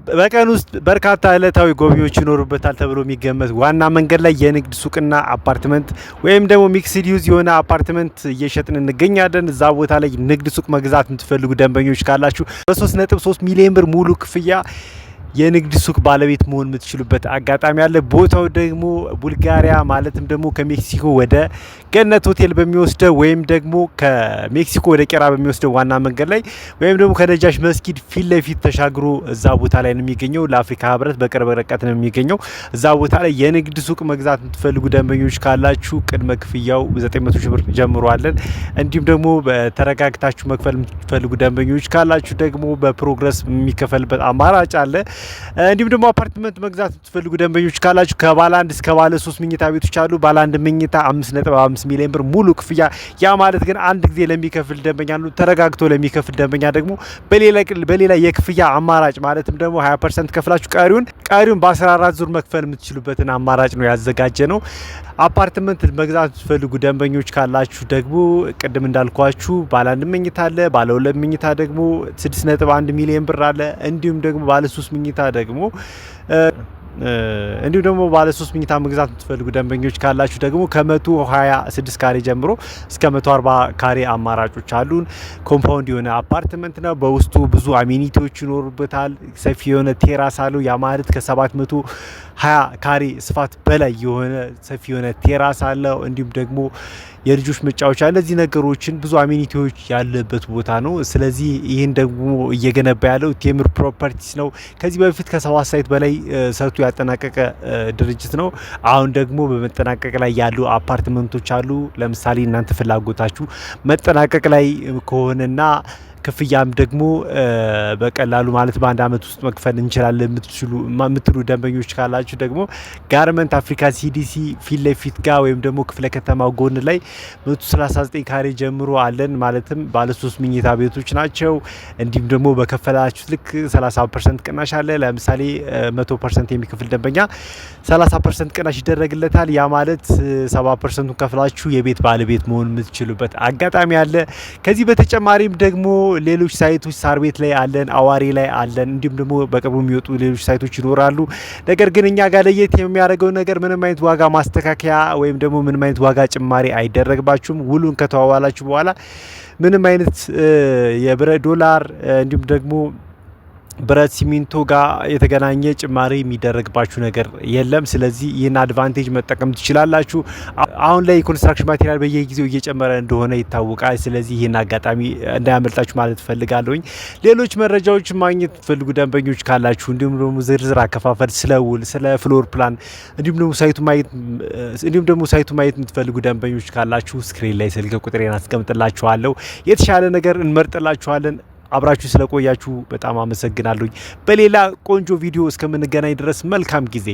በቀን ውስጥ በርካታ ዕለታዊ ጎብኚዎች ይኖሩበታል ተብሎ የሚገመት ዋና መንገድ ላይ የንግድ ሱቅና አፓርትመንት ወይም ደግሞ mixed use የሆነ አፓርትመንት እየሸጥን እንገኛለን። እዛ ቦታ ላይ ንግድ ሱቅ መግዛት የምትፈልጉ ደንበኞች ካላችሁ በ3.3 ሚሊዮን ብር ሙሉ ክፍያ የንግድ ሱቅ ባለቤት መሆን የምትችሉበት አጋጣሚ አለ። ቦታው ደግሞ ቡልጋሪያ ማለትም ደግሞ ከሜክሲኮ ወደ ገነት ሆቴል በሚወስደው ወይም ደግሞ ከሜክሲኮ ወደ ቄራ በሚወስደው ዋና መንገድ ላይ ወይም ደግሞ ከነጃሽ መስጊድ ፊት ለፊት ተሻግሮ እዛ ቦታ ላይ ነው የሚገኘው። ለአፍሪካ ሕብረት በቅርብ ርቀት ነው የሚገኘው። እዛ ቦታ ላይ የንግድ ሱቅ መግዛት የምትፈልጉ ደንበኞች ካላችሁ ቅድመ ክፍያው 900 ሺህ ብር ጀምሮ አለን። እንዲሁም ደግሞ ተረጋግታችሁ መክፈል የምትፈልጉ ደንበኞች ካላችሁ ደግሞ በ progress የሚከፈልበት አማራጭ አለ። እንዲሁም ደግሞ አፓርትመንት መግዛት የምትፈልጉ ደንበኞች ካላችሁ ከባለ አንድ እስከ ባለ ሶስት መኝታ ቤቶች አሉ። ባለ አንድ መኝታ 5.5 ሚሊዮን ብር ሙሉ ክፍያ። ያ ማለት ግን አንድ ጊዜ ለሚከፍል ደንበኛ ነው። ተረጋግቶ ለሚከፍል ደንበኛ ደግሞ በሌላ የክፍያ አማራጭ ማለትም ደግሞ 20% ከፍላችሁ ቀሪውን በ14 ዙር መክፈል የምትችሉበትን አማራጭ ነው ያዘጋጀነው። አፓርትመንት መግዛት የምትፈልጉ ደንበኞች ካላችሁ ደግሞ ቅድም እንዳልኳችሁ ባለ አንድ መኝታ አለ። ባለ ሁለት መኝታ ደግሞ 6.1 ሚሊዮን ብር አለ። እንዲሁም ደግሞ ባለ ሶስት መኝታ መግዛት የምትፈልጉ ደንበኞች ካላችሁ ደግሞ ከ126 ካሬ ጀምሮ እስከ 140 ካሬ አማራጮች አሉን። Compound የሆነ አፓርትመንት ነው። በውስጡ ብዙ amenity ዎች ይኖሩበታል። ሰፊ የሆነ terrace አለው። ያ ማለት ከ720 ካሬ ስፋት በላይ የሆነ ሰፊ የሆነ terrace አለው። እንዲሁም ደግሞ የልጆች መጫወቻ፣ እነዚህ ነገሮችን ብዙ amenity ዎች ያለበት ቦታ ነው። ስለዚህ ይህን ደግሞ እየገነባ ያለው ቴምር ፕሮፐርቲስ ነው። ከዚህ በፊት ከሰባት site በላይ ሰርቶ ያጠናቀቀ ድርጅት ነው። አሁን ደግሞ በመጠናቀቅ ላይ ያሉ አፓርትመንቶች አሉ። ለምሳሌ እናንተ ፍላጎታችሁ መጠናቀቅ ላይ ከሆነና ክፍያም ደግሞ በቀላሉ ማለት በአንድ አመት ውስጥ መክፈል እንችላለን የምትሉ ደንበኞች ካላችሁ ደግሞ ጋርመንት አፍሪካ ሲዲሲ ፊት ለፊት ጋር ወይም ደግሞ ክፍለ ከተማው ጎን ላይ 139 ካሬ ጀምሮ አለን። ማለትም ባለ ሶስት መኝታ ቤቶች ናቸው። እንዲሁም ደግሞ በከፈላችሁት ልክ 30% ቅናሽ አለ። ለምሳሌ 100% የሚከፍል ደንበኛ 30% ቅናሽ ይደረግለታል። ያ ማለት 70%ቱን ከፍላችሁ የቤት ባለቤት መሆን የምትችሉበት አጋጣሚ አለ። ከዚህ በተጨማሪም ደግሞ ሌሎች site ኦች ሳር ቤት ላይ አለን፣ አዋሬ ላይ አለን። እንዲሁም ደግሞ በቅርቡ የሚወጡ ሌሎች site ኦች ይኖራሉ። ነገር ግን እኛ ጋር ለየት የሚያደርገው ነገር ምንም አይነት ዋጋ ማስተካከያ ወይም ደግሞ ምንም አይነት ዋጋ ጭማሪ አይደረግባችሁም። ውሉን ከተዋዋላችሁ በኋላ ምንም አይነት የብረ ዶላር እንዲሁም ደግሞ ብረት፣ ሲሚንቶ ጋር የተገናኘ ጭማሪ የሚደረግባችሁ ነገር የለም። ስለዚህ ይህን advantage መጠቀም ትችላላችሁ። አሁን ላይ የ construction material በየጊዜው እየጨመረ እንደሆነ ይታወቃል። ስለዚህ ይህን አጋጣሚ እንዳያመልጣችሁ ማለት እፈልጋለሁኝ። ሌሎች መረጃዎች ማግኘት ትፈልጉ ደንበኞች ካላችሁ እንዲሁም ደግሞ ዝርዝር አከፋፈል፣ ስለ ውል፣ ስለ floor plan እንዲሁም ደግሞ site ኡ ማየት የምትፈልጉ ደንበኞች ካላችሁ screen ላይ ስልክ ቁጥሬን አስቀምጥላችኋለሁ። የተሻለ ነገር እንመርጥላችኋለን። አብራችሁ ስለቆያችሁ በጣም አመሰግናለሁኝ። በሌላ ቆንጆ ቪዲዮ እስከምንገናኝ ድረስ መልካም ጊዜ።